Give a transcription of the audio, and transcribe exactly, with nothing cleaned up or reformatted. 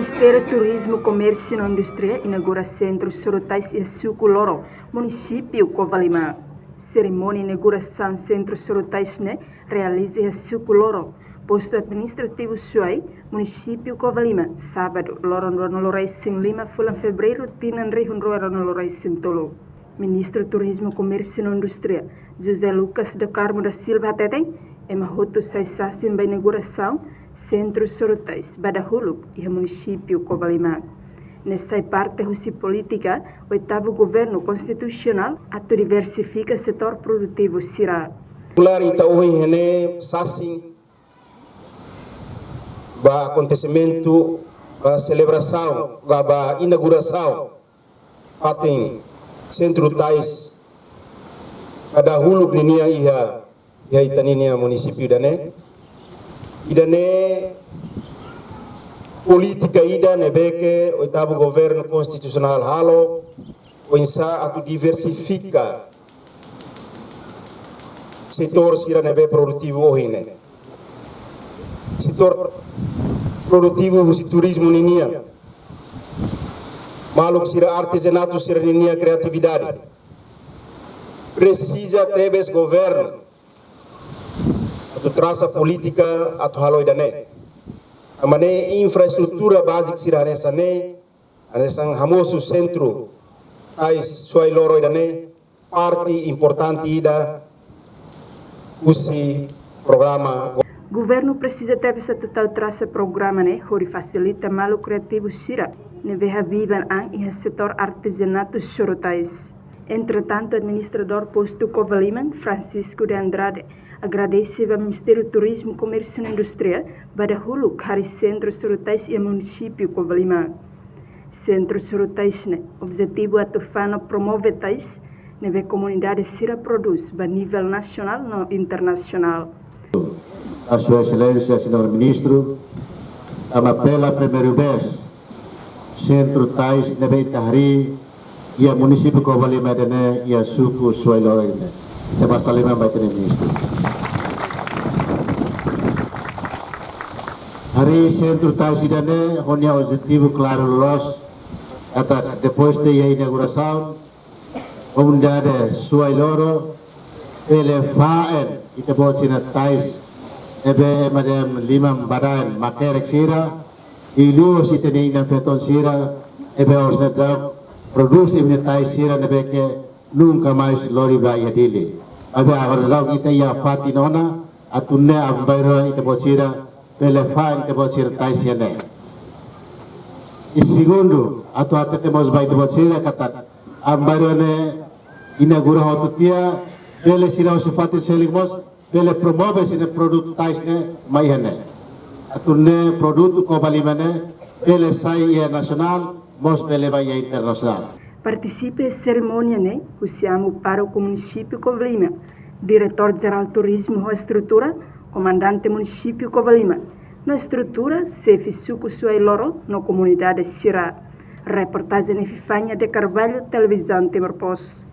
Ministériu Turizmu, Komérsiu no Indústria inaugura Sentru Sorutais iha Suku Loro, Munisípiu Covalima. Serimónia inaugurasaun Sentru Sorutais ne'e realiza iha Suku Loro, Postu Administrativu Suai, Munisípiu Covalima, Sábadu, loron ruanulu resin lima fulan Fevereiru, tinan rihun rua ruanulu resin tolu. Ministru Turizmu, Komérsiu no Indústria, José Lucas do Carmo da Silva hateten, ema hotu sai sasin ba inaugurasaun Sentru Sorutais ba dahuluk iha Munisípiu Covalima. Ne'e sai parte husi polítika Oitavu Governu Konstitusionál atu diversifika setór produtivu sira. Popular ita ohin ne'e sasin ba akontesimentu, ba selebrasaun, ba, ba inaugurasaun fatin Sentru Tais ba dahuluk ninian iha, iha ita-nia munisípiu ida-ne'e. Ida-ne'e polítika ida ne'ebé ke Oitavu Governu Konstitusionál halo, oinsá atu diversifika setór sira ne'ebé produtivu ohin ne'e. Setór produtivu husi turizmu ninian. Maluk sira artezanatu sira ninian kriatividade. Presiza tebes governu atu trasa polítika atu halo ida-ne'e. Tanba ne'e infraestrutura bázika sira hanesan ne'e, hanesan hamosu Sentru Tais Suai Loro ida-ne'e, parte importante ida husi programa. Governu presiza tebes atu tau trasa programa ne'e hodi fasilita maluk kriativu sira ne'ebé habiban an iha setór artezanatu Sorutais. Entretantu, Administradór Postu Covalima, Francisco de Andrade, agradese ba Ministériu Turizmu, Komérsiu no Indústria ba dahuluk harii Sentru Sorutais iha Munisípiu Covalima. Sentru Sorutais ne'e objetivu atu fó no promove tais ne'ebé komunidade sira prodús ba nivel nasionál no internasionál. A Sua Exelénsia Señór Ministru, tanba pela primeira vez Sentru Tais ne'ebé ita harii iha Munisípiu Covalima ida-ne'e, iha Suku Suai Loro ida-ne'e. Ita basa liman ba ita-nia Ministru. Harii Sentru Tais ida-ne'e ho nia objetivu klaru loloos, katak depois de iha inaugurasaun, komunidade Suai Loro bele fa'an ita-boot sira-nia tais ne'ebé ema dehan liman badaen makerek sira, i liuhosi ita-nia inan-feton sira ne'ebé ohin daudaun prodús ema nia tais sira ne'ebé ke nunka mais lori ba iha Dili. Maibé agora daudaun ita iha fatin ona, atu nune'e aban-bainrua ita-boot sira bele fa'an ita-boot sira-nia tais iha ne'e. I segundu, atu hatete mós ba ita-boot sira katak aban-bainrua ne'e inaugura hotu tiha, bele sira hosi fatin seluk mós bele promove sira-nia produtu tais ne'e mai iha ne'e. Atu nune'e produtu Covalima ne'e bele sai iha nasionál, mós bele ba iha internasionál. Partisipa iha serimónia ne'e husi Amu Pároku Munisípiu Covalima, Diretór Jerál Turizmu ho estrutura, Komandante Munisípiu Covalima no estrutura, Xefe Suku Suai Loro no komunidade sira. Reportajen Epifania de Carvalho, Televizaun Timor Post.